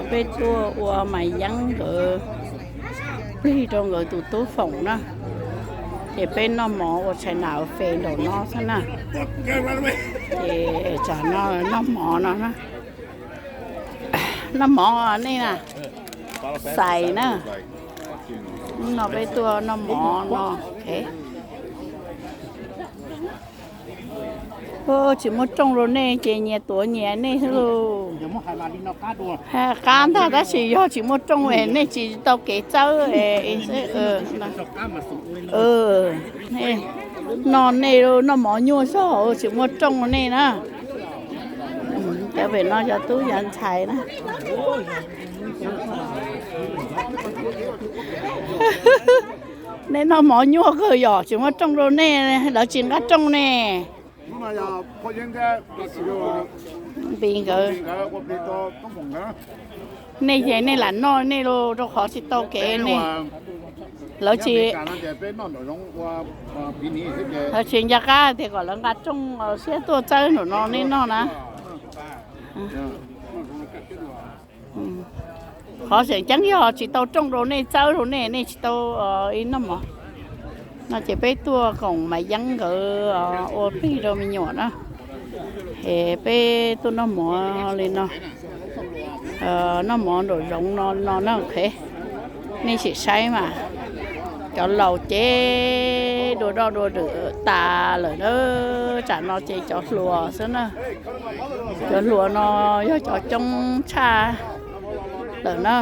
Peb tuaj ua Maiv Yeeb nkawd plig rau nkawd tus tub Foom na, ces peb noj mov ua tshais nas ua fes nraum no xwb na. Ces tsam no noj mov no na, noj mov nej na, xais na, no peb tuaj noj mov no. Tsis muaj rooj rau nej ces nyias tuav nyias nej xwb lauj. Qab ntag tab sis yog tsis muaj rooj es nej tsis tau kev txawb. No nej noj mov nyuaj zog tsis muaj rooj nej na. Cov pem no cov tub cov ntxhais na. Nej noj mov nyuaj kawg yom, tsis muaj rooj rau nej, lawv tsis nqa rooj ne. Npis nkawd, nej ces nej lam noj nej los rau qhov tsis tau kev ne. Lawv tsis, lawv tsis nco qab tias kom lawv nqa rooj siab tuaj txawb nraum no nej noj na. Qhov tseem ceeb yog tsis tau rooj rau nej txawb rau nej, nej tsis tau ib noj mov. No ces peb tuaj koom Maiv Yeeb nkawd ua plig rau me nyuam na. Es peb tuaj noj mov li no, noj mov nraum zoov no no na. Nej sim saib mas, cov laus ces dua doj dua dwm tas lawm na. Tsam no ces cov hluas xwb na. Cov hluas no yog cov coob tshaj lawm na.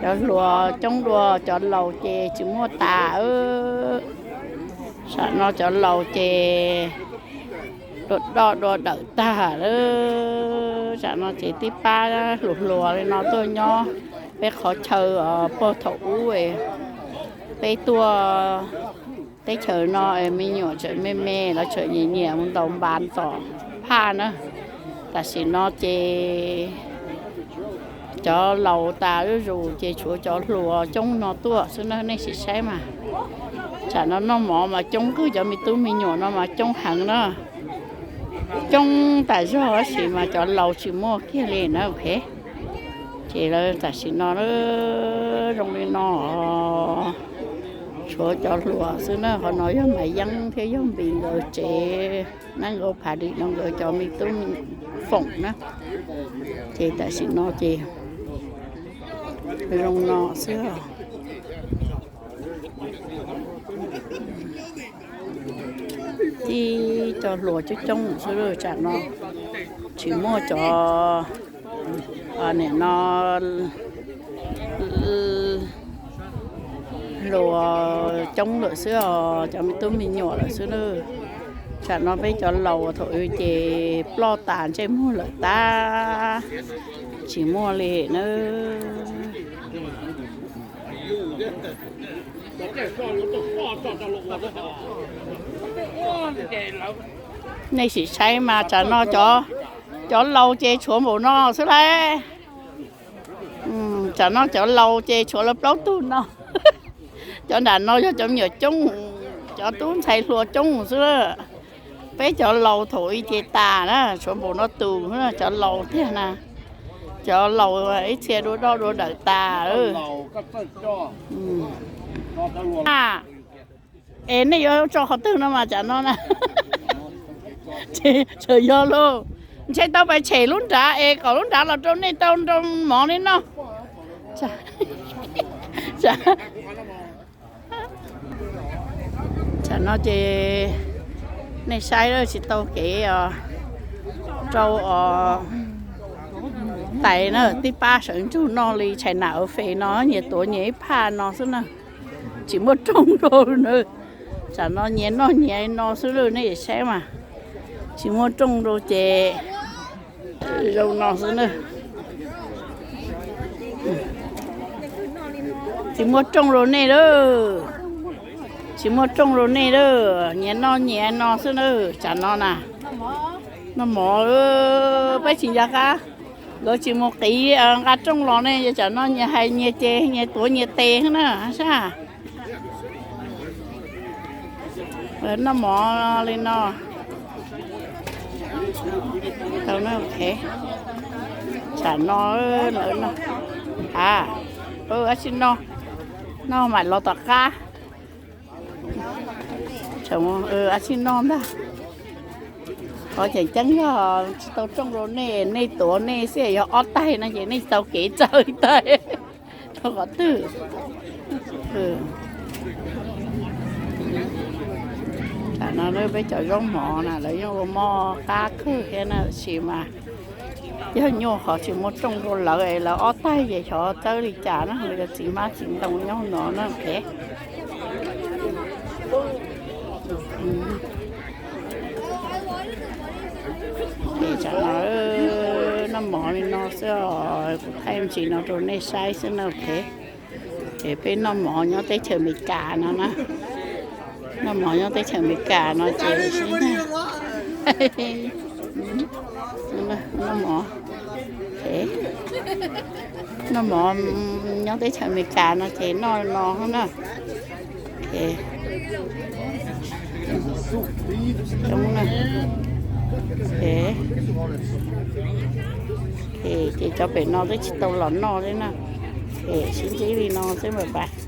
Cov hluas coob dua, cov laus ces tsis muaj tas. Tsam no cov laus ces dua doj dua dawm tag lawm. Tsam no ces tib pab hluas hluas li no tuaj nyob peb qhov chaw puag thaum ub peb tuaj teb chaws no, me nyuam tseem me me, lawv tseem nyiam nyiam mus ntaus npas tom phaj na. Tam sim no ces cov laus tas zuj zus ces tshuav cov hluas coob no tuaj xwb na, nej sim saib mas. Tsam no noj mov mas coob kawg, cov me tub me nyuam no mas coob heev na. Coob tas zog tab sis mas cov laus tsis muaj kiag li na. Ces lawv tam sim no zoo li no, tshuav cov hluas xwb na. Qhov no yog Maiv Yeeb thiab yog Npis nkawd tsev na, nkawd phav dim no nkawd cov me tub Foom na. Ces tam sim no ces zoo no xwb. Tib cov hluas coob coob xwb, tsam no tsis muaj cov nim no hluas coob lawm xwb os, cov me tub me nyuam lawm xwb na. Tsam no peb cov laus thaum ub ces ploj tas ntsej muag lawm tag, tsis muaj li na. Nej sim saib mas tsam no cov laus ces tshuav npaum no xwb lauj. Tsam no cov laus ces tshuav lawv plaub tug no. Cov nram no yog cov me nyuam coob, cov tub ntxhais hluas coob xwb. Peb cov laus thaum ub ces tas na, tshuav npaum no tus, cov laus tiag na. Cov laus ib txhia dua doj dua dawm tas. Es nej yuav tso qhov twg no mas tsam no na? Tseem yog lauj. Ntshe tau pais tshem lub nrad es kom lub nrad los rau nej tau nrau mov nej noj. Tsam no ces nej saib tsis tau kev os, rau os tais na, tib pab sawv ntsug noj li tshais nam ua fes no, nyias tuav nyias ib phaj no xwb na, tsis muaj rooj rau na. Tsam no nyias noj nyias no xwb lauj, nej saib mas, tsis muaj rooj rau ces zoo no xwb na. Tsis muaj rooj rau nej lawm, tsis muaj rooj rau nej lawm, nyias noj nyias no xwb na. Tsam no na, noj mov, peb tsis nco qab, nkawd tsis mus qiv nqa rooj los ne, tsam no nyias hais nyias ces nyias tuav nyias tes na sab. Noj mov li no. Tau na, ok. Tam no lawv no, a, dab tsi no, no mam los tom qab. Dab tsi no ntag. Qhov tseem ceeb yog tsis tau rooj rau nej, nej tuav nej xwb, yog ob taig no ces nej tau kev txawj taig rau qhov twg. Tam no peb cov zaub mov na lawv yeej ua mob qab kawg thiab na, tab sis mas yog nyuaj qhov tsis muaj rooj rau lawv es lawv ob taig ces xyov txawb li cas na, cov txiv hmab txiv ntoo nyob no na. Ces tsam no noj mov li no xwb os, kuv thaij me ntsis no rau nej saib xwb na. Ces peb noj mov nyob teb chaws Amelikas no na. Noj mov nyob teb chaws Amelikas no ces noj mov, noj mov nyob teb chaws Amelikas no ces noj no na. Ces cov pem no twb tsis tau los noj li na. Sib ntsib li no xwb, bye bye.